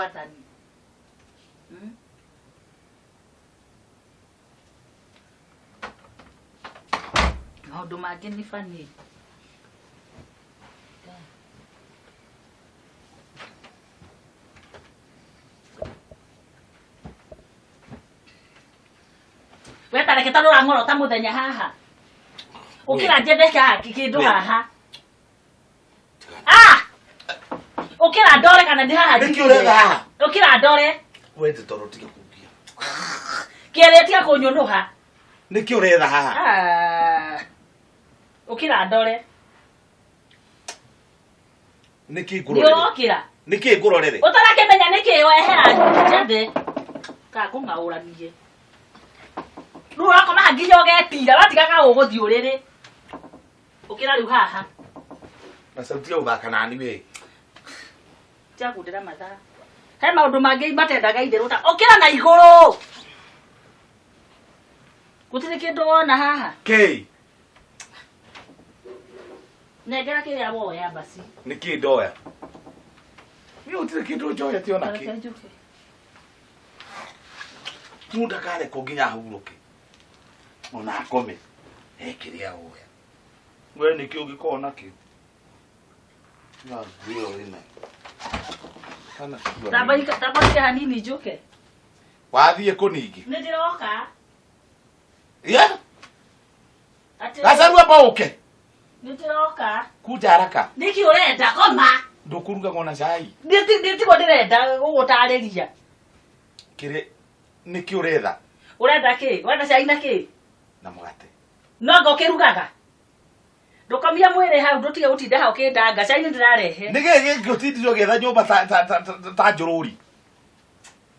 Mwathani. Maũndũ mangĩ nĩ bani. We ta reke ta rora ng'oro ta mũthenya haha. Ũkĩra njethe kĩndũ haha. Ah! Ũkĩra ndore kana nĩ haha Nĩkĩ ũretha haha? Ũkĩra ndore. We ndĩ toro tiga kũngia. Kĩrĩa tiga kũnyũnũha. Nĩkĩ ũretha haha? Ah. Ũkĩra ndore. Nĩkĩ Nĩ ngũrorere? ũrokĩra. Nĩkĩ ngũrorere? Ũtarakĩmenya nĩkĩ wehera njethe. Ka ngũng'aũranie. Rĩu ũrakoma haha nginya ũgetira watigaga ũgũthiĩ ũrĩrĩ. Ũkĩra rĩu haha. Na sauti ya gũthaka nani we. Tiga kundĩra mathaa. He maũndũ mangĩ matendaga itherũ ta ũkĩra na igũrũ. Gũtirĩ kĩndũ wona haha. Kĩ? Nengera kĩrĩa woya basi. Nĩkĩ ndoya? Niĩ gũtirĩ kĩndũ njoyete ona Reke kĩ. njũke. Mũndũ akarekwo nginya ahurũke. Ona akome. He kĩrĩa woya. We nĩkĩ ũngĩkorwo nakĩo? Na nguo ĩyo wĩnayo. Kana kua Tamba nĩ- tamba ike hanini njũke. Wathiĩ kũ ningĩ? Nĩ ndĩroka. Yeah. Atĩ Gacaru amba ũke. nĩ ndĩroka. Kunja haraka. Nĩkĩ ũrenda koma? Ndũkũrugaga ona cai. Nĩ tiguo ndĩrenda gũgũtarĩria. Kĩrĩ nĩkĩ ũretha Ũrenda kĩ? Ũrenda cai na kĩ? na mũgate? No anga ũkĩrugaga. Ndũkomie mwĩrĩ hau ndũtige gũtinda hau ũkĩndanga. Cai nĩ ndĩrarehe. Nĩkĩ gĩkĩ ũtindire ũgĩetha nyũmba ta ta ta ta- ta njũrũri?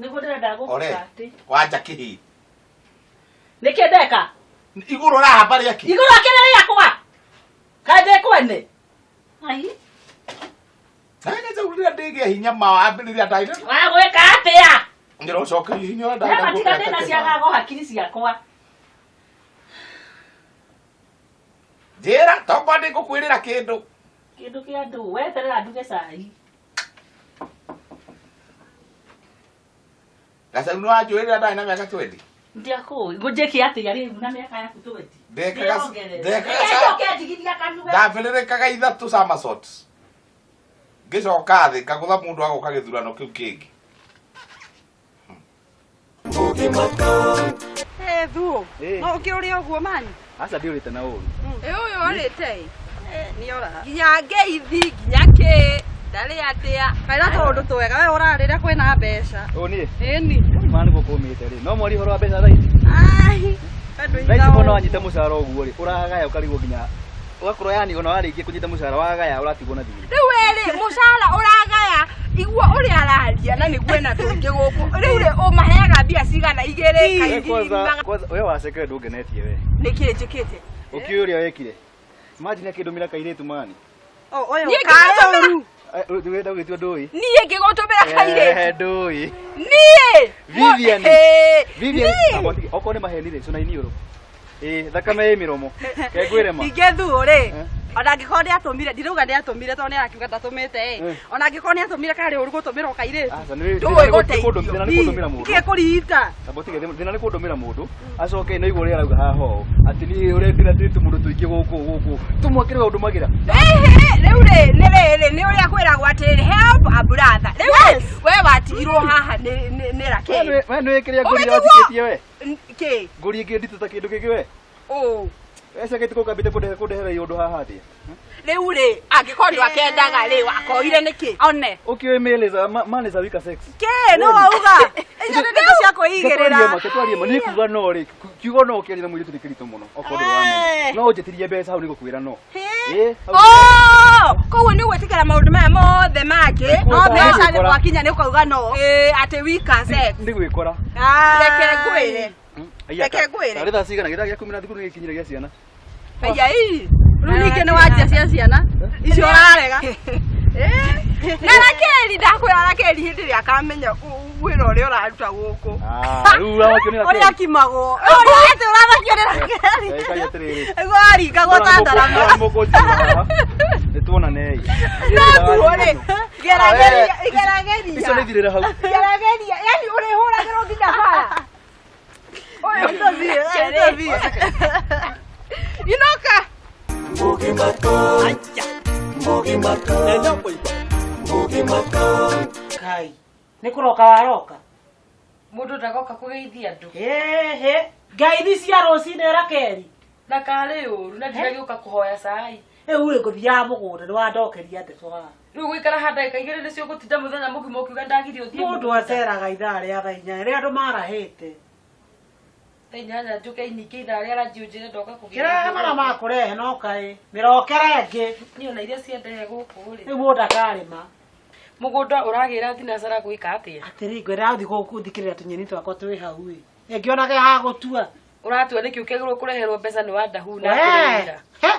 Nĩguo ndĩrenda Ore. gũkuga atĩ. Wanja kĩhĩ. Nĩkĩ ndeka? Igũrũ ũrahamba rĩaki. Igũrũ akĩrĩ rĩakwa. Kaĩ ndĩ kwene? Ai. Gacaru rĩrĩa ndĩgĩa hinya ma ambĩrĩria ndaire. Wagwĩka atĩa? Ndĩrocokeria hinya ũrĩa He ndaenda matiga gũkĩra ndĩna kĩbao. ciagago hakiri ciakwa. Njĩra tokorwo ndĩngũkwĩrĩra kĩndũ. Kĩndũ kĩa ndũ weterera nduge cai. Gacaru nĩ wanjũĩrĩra ndarĩ na mĩaka 20. Ndiakũĩ. Ngũnjĩke atĩa rĩu na mĩaka yaku 20? Ndekaga Ndĩrongerera. ndekaga Reke ca- njoke njigithia kanua. ndambĩrĩrĩkaga ithatũ somersaults ngĩcoka thĩ ngagũtha mũndũ agoka gĩthurano kĩu kĩngĩ. Eh, thuo. Eh. No ũkĩũrĩa ũguo mani? Aca ndiũrĩte na ũru. Ĩ ũyũ orĩte ĩ Nĩ ora. nginya ngeithi nginya kĩ ndarĩ atĩa Kaĩ na tũũndũ twega we ũrarĩra kwĩna mbeca. Ũ niĩ? Ĩni. Mana nĩguo kũmĩte rĩ. No mwari ũhoro wa mbeca thaa ici. Ai. Bado Thaa ici mbona wanyita mũcara ũguo rĩ, ũragaya ũkarigwo nginya ũgakorwo yani ona warĩkia kũnyita mũcara wagaya ũratigwo na thirĩ. Rĩu werĩ mũcara ũragaya igua ũrĩa araria na nĩguo ena tũingĩ gũkũ rĩu rĩ ũmaheaga mbia cigana igĩrĩ We kana ngiri kwanza magana kwanza we wacekere ndũngenetie we. nĩkĩ njĩkĩte? Ũkĩũĩ ũrĩa wekire. Imagine akĩndũmĩra kairĩtu mani. Oh, ũyũ Niĩ kaĩ ngĩgũtũmĩra- ũru. Ũrenda gũgĩtua ndũĩ? Niĩ ngĩgũtũmĩra kairĩtu. Eh, ndũĩ. Niĩ Vivian. Ĩ, Vivian, niĩ. amba ũtige, okorwo nĩ maheni rĩ, cũna iniũrũ. Ĩ, thakame ĩ mĩromo. Ke ngwĩre ma. Ningĩ thuo rĩ. Eh. Ona angĩkorwo nĩ atũmire, ndirauga nĩ atũmire tondũ nĩ arakiuga ndatũmĩte ĩ. Eh. Ona angĩkorwo nĩ atũmire karĩ ũru gũtũmĩrwo kairĩtu. Aca, nĩ Ndũĩ thĩna nĩ gũteithio. kũndũmĩra- thĩna nĩ kũndũmĩra mũndũ. Nĩkĩ kũriita? Amba ũtige, thĩna nĩ kũndũmĩra mũndũ acoke no igua ũrĩa arauga haha ũũ atĩ niĩ ũrendira atĩ tũmũndũ tũingĩ gũkũ gũkũ tũmwakĩre we ũndũmagĩra. Ĩhĩ, rĩu rĩ nĩ rĩrĩ nĩ ũrĩa kwĩragwo atĩrĩrĩ help a brother rĩu rĩ we watigirwo haha nĩ Rakeli. We nĩ kĩrĩa ngũri Ũgĩtigwo- watikĩtie we Kĩ? ngũri ĩngĩ nditũ ta kĩndũ kĩngĩ we Ũ. wecakĩte kũkambĩte kũndehera iũndũ haha atĩa? Rĩu rĩ angĩkorwo nĩ wakendaga rĩ wakoire nĩkĩ? One. Ũkĩũĩ male is a man is a weaker sex. Kĩ no wauga? Icio nĩ ndeto cia kwĩigĩrĩra. Ketwarie ma, niĩ kuga no rĩ, kiugo no ũkĩaria na mũirĩtu nĩ kĩritũ mũno okorwo ndũrĩ wamenya. Eh. No ũnjĩtirie mbeca hau nĩngũkwĩra no. Ĩ, hau Oh, koguo nĩ ũgwĩtĩkĩra maũndũ maya mothe mangĩ No mbeca nĩ Nĩgwĩkora. gwakinya nĩ ũkauga no. Ĩ, atĩ weaker sex. nĩ gwĩkora. Reke ngwĩre. Reke ngwĩre. Tarĩ thaa cigana gĩthaa gĩa kumi na thukuru nĩ gĩkinyire gĩa ciana. Aya ii. Rĩu ningĩ nĩ wanjia cia ciana. Icio ũrarega. Na Rakeli ndakwĩra Rakeli hĩndĩ ĩrĩa akamenya Wĩra ũrĩa ũraruta gũkũ. Ah, rĩu ũramakio nĩ Ũrĩa Rakeli. akimagwo. Ũrĩa atĩ ũramakio nĩ Rakeli. Ĩkai atĩrĩrĩ. Nĩguo waringagwo ta ndarama. Nĩ tuonanei. Naguo rĩ, gerageria, gerageria. Icio nĩ ithirĩra hau. Gerageria, yani ũrĩhũragĩrwo nginya bara. Ũyũ tũthiĩ, tũthiĩ. Inoka. Kai, nĩ kũroka waroka. Mũndũ ndagoka kũgeithia andũ. Ĩhĩ, ngeithi cia rũcinĩ Rakeli. Na karĩ ũru na ndiragĩũka kũhoya cai. Rĩu rĩ ngũthiaga mũgũnda nĩ wandokeria ndeto haha. Rĩu gũikara ha ndagĩka igĩrĩ nĩcio ũgũtinda mũthenya mũgima ũkiuga ndagirio thiĩ. Mũndũ aceraga ithaa rĩa thaa inyanya rĩrĩa andũ marahĩte. Thaa inyanya njũke iningĩ ithaa rĩa ranji ũnjĩre ndoka kũgĩra. Kĩrehe marĩa makũrehe no kaĩ mĩrokere ĩngĩ. Niĩ ona iria ciendehe gũkũ rĩ. Rĩu mũndũ akarĩma. Mũgũnda ũragĩra thinacara gwĩka atĩa? Atĩrĩ ngwendaga gũthiĩ gũthikĩrĩra tũnyeni twakwa twĩ hau ĩ. Ĩngĩonage ha gũtua. Ũratua nĩkĩ ũkĩagĩrĩirwo kũreherwo mbeca nĩ Wandahu na Wee, akũrĩmĩra. he,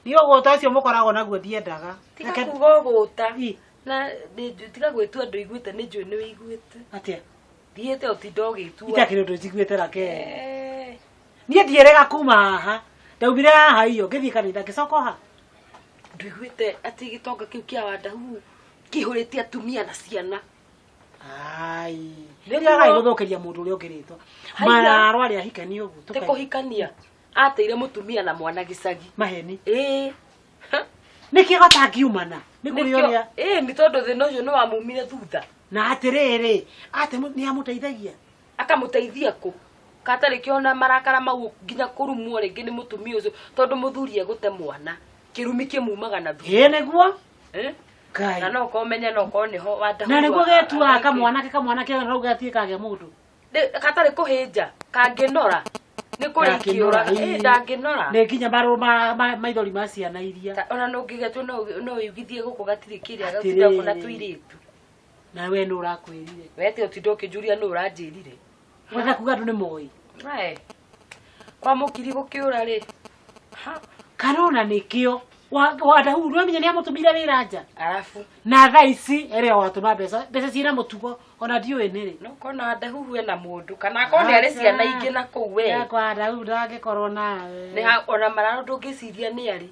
niĩ ũgũta ũcio mũkoragwo naguo ndiendaga. Tiga Reke- kuga ũgũta. Ĩ, Na nĩ- tiga gwĩtua ndũiguĩte nĩ njũĩ nĩ wĩiguĩte. Atĩa? Thiĩte ũtinda ũgĩtua. Itakĩrĩ ũndũ njiguĩte Rakeli. Eh, Niĩ ndiĩrĩga kuma haha. Ndaumire haha iyo ngĩthiĩ kanitha ngĩcoka o ha. Ndũiguĩte atĩ gĩtonga kĩu kĩa Wandahu kĩihũrĩte atumia na ciana. Ai. Nĩguo. Nĩagai gũthũkĩria mũndũ ũrĩa ũngĩ rĩtwa. Haiya. Mararo arĩa ahikania ũguo. Ti tũkaigua. kũhikania. Ateire mũtumia na mwana gĩcagi. Maheni. Ĩĩ. Nĩkĩ gatangiumana? Nĩ kũrĩ Nĩkĩo- ũrĩa. Ĩĩ nĩ tondũ thĩna ũcio nĩ wamumire thutha. Na atĩrĩrĩ, ate nĩ amũteithagia. Akamũteithia kũ? Katarĩ kĩona marakara mau nginya kũrumwo rĩngĩ nĩ mũtumia ũcio tondũ mũthuri egũte mwana. Kĩrumi kĩmumaga na thutha. Ĩĩ nĩguo. Eh? Ngai. Na no ũkorwo menye no ũkorwo nĩho Wandahu. Na nĩguo getuaga kamwana ke kamwana ke rauga gatiĩ kagĩa mũndũ. Gatarĩ kũhĩnja kangĩnora nĩ kũrĩkĩũra. Ĩĩ ndangĩnora. Nĩ nginya marũ maithori ma ciana iria. Ona no ũngĩgetua no ũigithie gũkũ gatirĩ kĩrĩa Atĩrĩrĩ. gatinda na tũirĩtu. Na we nĩ ũrakwĩrire. We atĩ ũtinda ũkĩnjũria nũ ũranjĩrire. Ũrenda kuga andũ nĩ moĩ. Ae. Kwa mũkiri gũkĩũra rĩ. Ha. Kana ona nĩkĩo Wandahu nĩwamenya nĩ amũtũmire wĩra nja. Arabu. Na thaa ici ĩrĩa watũma mbeca mbeca ciĩna mũtugo ona ndiũĩ nĩrĩ. No kona Wandahu ena mũndũ kana akorwo nĩ arĩ ciana ingĩ na kũu we. Yakwa Wandahu ndangĩkorwo nawe. Nĩ ha ona mararo ndũngĩciria nĩ arĩ.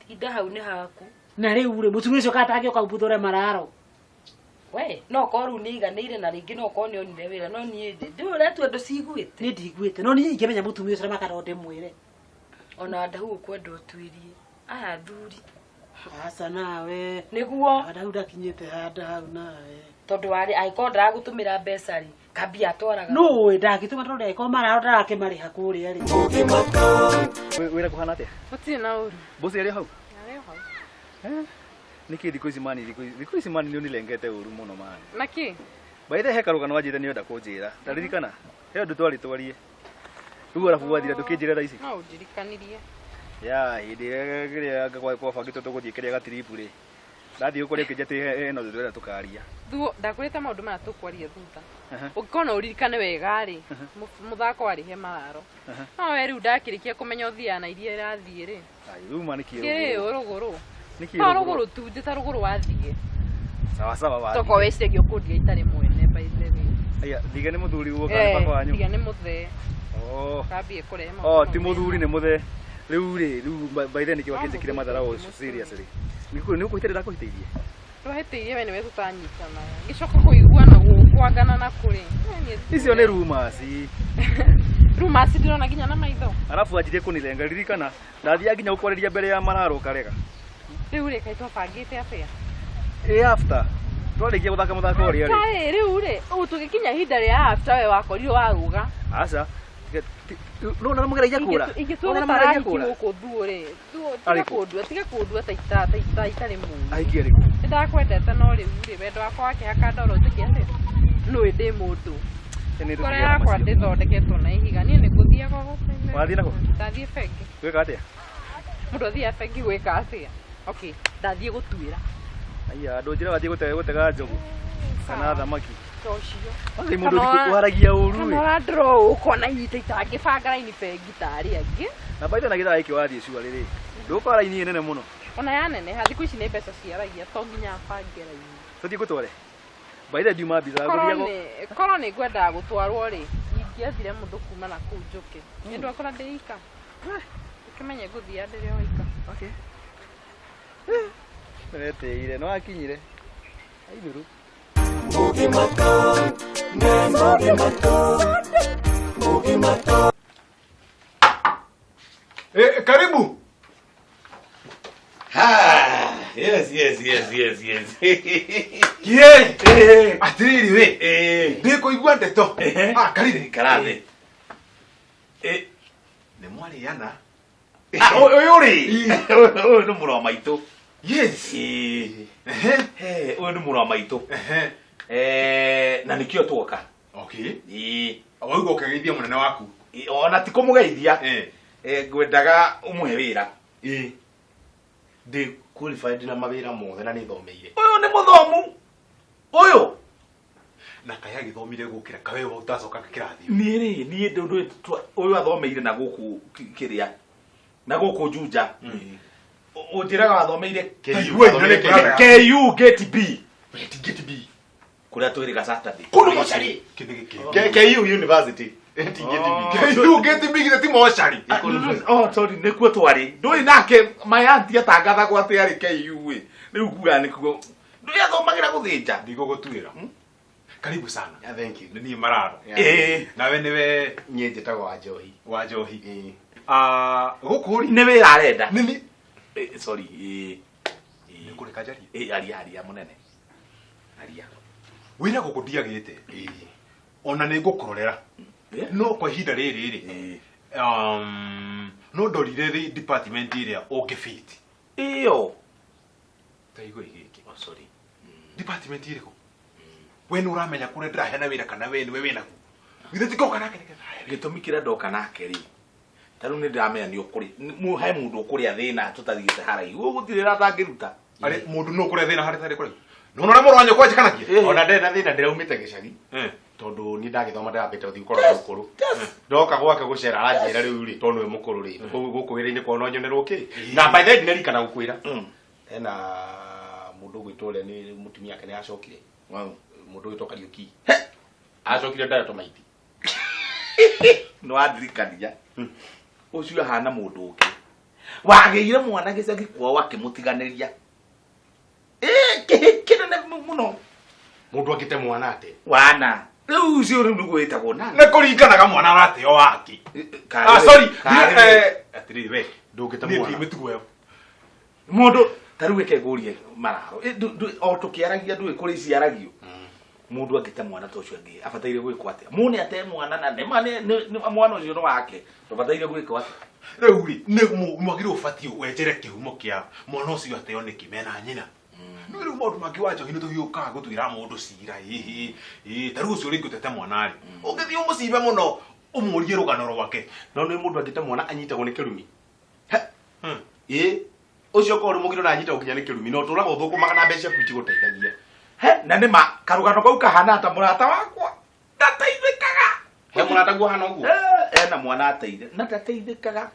Tinda hau nĩ haku. Na rĩu rĩ mũtumia ũcio katangĩũka ũbuthũre mararo. We no korwo rĩu nĩ aiganĩire na rĩngĩ no korwo nĩ onire wĩra no niĩ ndĩ ũretua andũ ciguĩte. Niĩ ndiguĩte no niĩ ingĩmenya mũtumia ũcio na makano ndĩmwĩre. Ona Wandahu ũkwenda ũtuĩrie. Aya athuri. Aca nawe. Nĩguo Wandahu ndakinyĩte handũ hau nawe. tondũ warĩ angĩkorwo ndaragũtũmĩra mbeca rĩ kambia atwaraga. Nũĩ ndangĩtũma tondũ angĩkorwo mararo ndarakĩmarĩha kũrĩa rĩ. Wĩra kũhana atĩa? Gũtirĩ na ũru. Bosi arĩ hau? Arĩ o hau. Eh? Nĩkĩ thikũ ici mani thikũ ici mani nĩ ũnilengete ũru mũno mani. Naki? By the way he karũgano wanjĩrire nĩ ũrenda kũnjĩra. Ndaririkana. He ũndũ twarĩ twarie. Rĩu arabu wathira ndũkĩnjĩre thaa ici. No ũndirikanirie. Ya hĩndĩ ĩrĩa kĩrĩa kwabangĩtwo tũgũthiĩ kĩrĩa gatiribu rĩ. Ndathiĩ gũkũrĩa ũkĩnjĩra atĩ hena ũndũ tũrenda tũkaria. Ndakwĩrĩte maũndũ maya tũkwaria thutha. Aha. Ũngĩkorwo no ũririkane wega rĩ, mũthako warĩ he mararo. No we rĩu ndakĩrĩkia kũmenya ũthiaga na iria ĩrathiĩ rĩ. Ai rĩu ma nĩkĩ Kĩrĩ rũgũrũ? rũgũrũ. Nĩkĩ No rũgũrũ? rũgũrũ tu njĩta rũgũrũ wathiĩ. Sawa sawa wathiĩ. Tokorwo wĩciragia ũkũndiga itarĩ mwene by the way. Aya, thige nĩ mũthuri guo kana baba wanyu? Thiga nĩ mũthee. Oh. Kambie kũrehe maũndũ Oh, ti mau mũthuri nĩ mũthee. Rĩu rĩ, rĩu by then nĩkĩo No wakĩnjĩkire mũthuri matharau ti ũcio mũthuri. seriously. Nĩ ũkũhĩtĩria ndakũhĩtĩirie. Ndwahĩtĩirie we nĩwe tũtanyitanaga. Ngĩcoka kũiguana gũkwangana na kũrĩ. Icio nĩ rumors. Rumors ndĩrona nginya na maitho. Arabu anjirie kũnilenga ririkana ndathiaga nginya gũkwarĩria mbere ya mararo ũkarega. Rĩu rĩ kaĩ twabangĩte atĩa? Ĩ after twarĩkia gũthaka mũthako ũrĩa rĩ. Kaĩ rĩu rĩ, ũũ tũgĩkinya ihinda rĩa after we wakorirwo warũga. Aca. No na mũgeragia kũra. Ingĩtua Ũrona gũtara mũgeragia hiki kũra. gũkũ thuo rĩ. Thuo tiga Arĩkũ? kũndua, tiga kũndua ta ta itarĩ mũũru. Ahiki arĩkũ? Nĩndakwendete no rĩu rĩ, wendo wakwa wakĩhaka ndoro njĩke atĩa? Nũĩ ndĩ mũndũ. Nĩ Ngoro tũthiaga yakwa macio. ndĩthondeketwo na ihiga. Niĩ nĩngũthiaga gũtene. Wathiĩ nakũ? Ndathiĩ bengi. Gwĩka atĩa? Mũndũ athiaga bengi gwĩka atĩa? Okay, ndathiĩ gũtuĩra. Aya, ndũnjĩre wathiĩ gũtega njogu kana thamaki. Ta ũcio. Wathiĩ mũndũ ũharagia ũru Kana ĩ. ũrandora ũũ ũkona ihinda itangĩbanga raini bengi ta arĩa angĩ. Na by the way na gĩthaa gĩkĩ wathiĩ cua rĩrĩ. Ndũgũkora raini ĩ nene mũno. Ona yaneneha thikũ ici nĩ mbeca ciaragia to nginya bange raini. Tũthiĩ ngũtware. By the ndiuma mbica Korwo ngũthiaga. nĩ korwo nĩ ngwendaga gũtwarwo rĩ, ingĩethire mũndũ kuma na kũu njũke. Nĩ ndwakora ndĩ ika. Ũkĩmenye ngũthiaga ndĩrĩ o ika. Okay. Nĩwetĩire, nĩ wakinyire. Aithuru. Eh, karibu. Ah, yes yes yes yes yes. Kiei. Eh, Atiriri we. eh, Ndikuigua ndeto. Eh. Ah, karire. karathi. Eh, Nĩ mwarĩana. ah, ũyũ rĩ, ũyũ nĩ mũrũ wa maitũ. Yes. Eh, Ehe. eh, ũyũ nĩ mũrũ wa maitũ. Ehe. Eh, na nĩkĩo tuoka. Okay. Ĩĩ. Wauga ũkĩgeithia mũnene waku. Ĩ, ona ti kũmũgeithia. Eh. Eh, ngwendaga ũmũhe wĩra. Ĩ. Ndĩ qualified na mawĩra mothe na nĩ thomeire. Ũyũ nĩ mũthomu. Ũyũ Na kaĩ agĩthomire gũkĩra kawe we ũtacokaga kĩrathi. niĩ rĩ niĩ ũyũ athomeire na gũkũ kĩrĩa na gũkũ Juja. Ũnjĩraga wathomeire Taigua inyuĩ nĩ kĩrathi. KU Gate B Gate B. kũrĩa twĩrĩga Saturday. Kũndũ mocarĩ. Kĩndũ gĩkĩ. KU University. Ti Gate B. KU Gate B githĩ ti mocarĩ. Oh, sorry, nĩkuo twarĩ. Ndũĩ nake my auntie atangathagwo atĩ arĩ KU ĩ. Rĩu ngugaga nĩkuo. Ndũĩ athomagĩra gũthĩnja. Ndigũgũtuĩra. Karibu sana. Yeah, thank you. Nĩ niĩ Mararo. Yeah. Ĩĩ. Nawe nĩwe Niĩ njĩtagwo Wanjohi. wa Njohi. Ĩ. Ah, gũkũ rĩ. Nĩ wĩra arenda. Nĩ nĩ. Eh, sorry. Ĩĩ. Nĩ kũreka njarie. Ĩĩ, aria aria mũnene. Aria. Wĩra gũkũ ndiagĩte. Ĩ. Ona nĩ ngũkũrorera. Eh? No kwa ihinda rĩrĩ rĩ. Ĩĩ. No ndorire thĩ department ĩrĩa ũngĩbit. Ĩyo. Ta igua gĩkĩ. Oh, sorry. Department ĩrĩkũ? We nĩ ũramenya kũrĩa ndĩraheana wĩra kana we nĩwe wĩnaguo? Githĩ ti koka nake nĩgetha ahe wĩra? Gĩtũmi kĩrĩa ndoka nake rĩ ta rĩu nĩ ndĩramenya nĩ ũkũrĩ he mũndũ ũkũrĩa thĩna tũtathiĩte haraihu ũyũ gũtirĩ wĩra atangĩruta. Arĩ mũndũ nũ ũkũrĩa thĩna harĩ tarĩ kũraihu? Nĩwona ũrĩa mũrũ wa nyũkwa anjĩkanagia? Ona ndarĩ na thĩna ndĩraumĩte gĩcagi. Eh. Tondũ niĩ ndagĩthoma ndĩrambĩte gũthiĩ gũkorwo mũkũrũ. Ndoka gwake gũcera aranjĩra rĩu rĩ tondũ nĩwe mũkũrũ rĩ. Gũkũ wĩra-inĩ kwao no nyonerwo kĩ. Na by the way ndinarikana gũkwĩra. Hena mũndũ ũgwĩtwo ũrĩa nĩ mũtumia wake nĩ acokire. Mũndũ ũgwĩtwo Kariũki. Acokire ndaretwo maiti. Nĩ wandirikania ũcio ahana mũndũ ũngĩ wagĩire mwana gĩcagi kwao akĩmũtiganĩria. Ĩ, kĩhĩ kĩnene mũno. Mũndũ angĩte mwana atĩ. Wana rĩu ũcio rĩu nĩguo wĩtagwo nani? Nĩ kũringanaga mwana arateo wake. Karĩ Ah, sorry. karĩ Eh, atĩrĩrĩ we. Ndũngĩte Niĩ mwana. ndi mĩtugo ĩyo. Mũndũ ta rĩu reke ngũrie mararo. Ĩ, o tũkĩaragia ndũĩ kũrĩ ciaragio. Mũndũ angĩte mwana ta ũcio angĩ abataire gwĩkwo atĩa? Mũne ate mwana na nĩma mwana ũcio nĩ wake. Ndũbataire gwĩkwo atĩa? Rĩu rĩ, nĩ mwagĩrĩirwo ũbatiĩ wenjere kĩhumo kĩa mwana ũcio ateo nĩkĩ mena nyina. No rĩu maũndũ mangĩ wa njohi nĩ tũhiũkaga gũtuĩra mũndũ cira ĩhĩ ĩ ta rĩu ũcio rĩngĩ ũtete mwana rĩ ũngĩthiĩ ũmũcibe mũno ũmũrie rũgano rwake. No nĩ mũndũ angĩte mwana anyitagwo nĩ kĩrumi. Ĩ. Ũcio korwo nĩ mũgiro na anyitagwo nginya nĩ kĩrumi no ũtũraga ũthũkũmaga na mbeca ciaku itigũteithagia. He, na nĩ ma karũgano kau kahana ta mũrata wakwa ndateithĩkaga. He mũrata guo hana ũguo? Eh, ena mwana ateire na ndateithĩkaga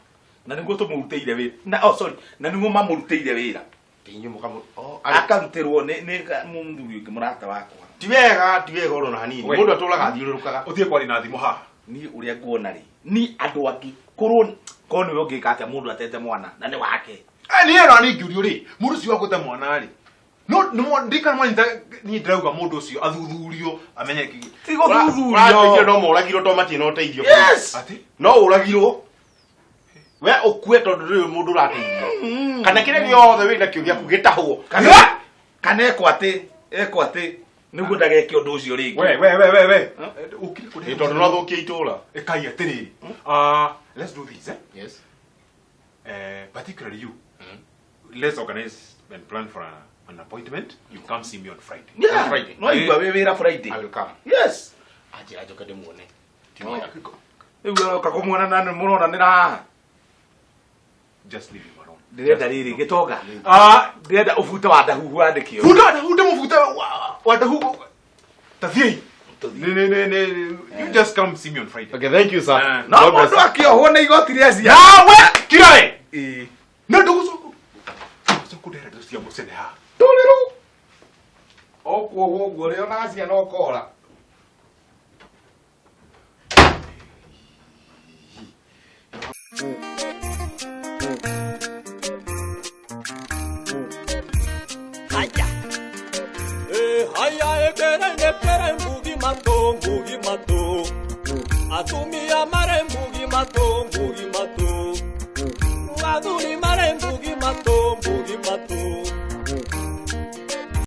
na nĩguo tũmũrutĩire wĩra na oh sorry na nĩguo mamũrutĩire wĩra. Inyuĩ mũkamũ oh, arĩ- Akarutĩrwo nĩ mũthuri ũngĩ mũrata wakwa. Ti wega, ti wega ona hanini. We. Mũndũ atũraga athiũrũrũkaga. Ũtige kwaria na thimũ haha. Niĩ ũrĩa nguona rĩ ni andũ angĩ korwo korwo nĩwe ũngĩka atĩa mũndũ atete mwana na nĩ wake. Eh, niĩ ona niĩ ngĩũrio rĩ mũndũ ũcio wakũte mwana rĩ no ndikana mwanyita niĩ ndĩrauga mũndũ ũcio athuthurio amenye Ti gũthuthurio. Ũratuĩkire no moragirwo to matirĩ na ũteithio. Yes. Atĩ? No ũragirwo. We ũkue tondũ ndũrĩ mũndũ ũrateithia. Kana kĩrĩa gĩothe wĩ nakĩo gĩaku gĩtahwo. Kana ekwo atĩ ekwo atĩ nĩguo ndageke ũndũ ũcio rĩngĩ. We we we we we. Ũkire kũrĩa. Ĩ, tondũ no thũkie itũra. Ĩkai atĩrĩrĩ. Ah, let's do this, eh? Yes. Particularly you. Let's organize and plan for an appointment. You come see me on Friday. Yeah. On Friday. No igua wĩ wĩra Friday. I will come. Yes. Anjĩra njoke ndĩmuone. Ti mwega. Rĩu aroka kũmuona na nĩ mũronanĩra haha. Just leave him alone. Ndĩrenda rĩrĩ gĩtonga. Ah, Ndĩrenda ũbute wa ndahuhu wandĩkio. Funda wandahute mũbute wandahuhu. Tathiĩ. Tũthiĩ. Ne ne ne ne. You just come see me on Friday. Okay, thank you sir. No mũndũ akĩohwo nĩ igoti rĩa ciana. Nawe kira we. Ĩĩ. Nĩ ndũgũcoka. Ndũgũcoka ndĩrenda cia mũcene haha. Tũrĩrũ. Ũkuohwo ũguo ũrĩonaga ciana ũkora. Haya ekere nekere ngugi mato ngugi mato. Atumia mare ngugi mato ngugi mato. Athuri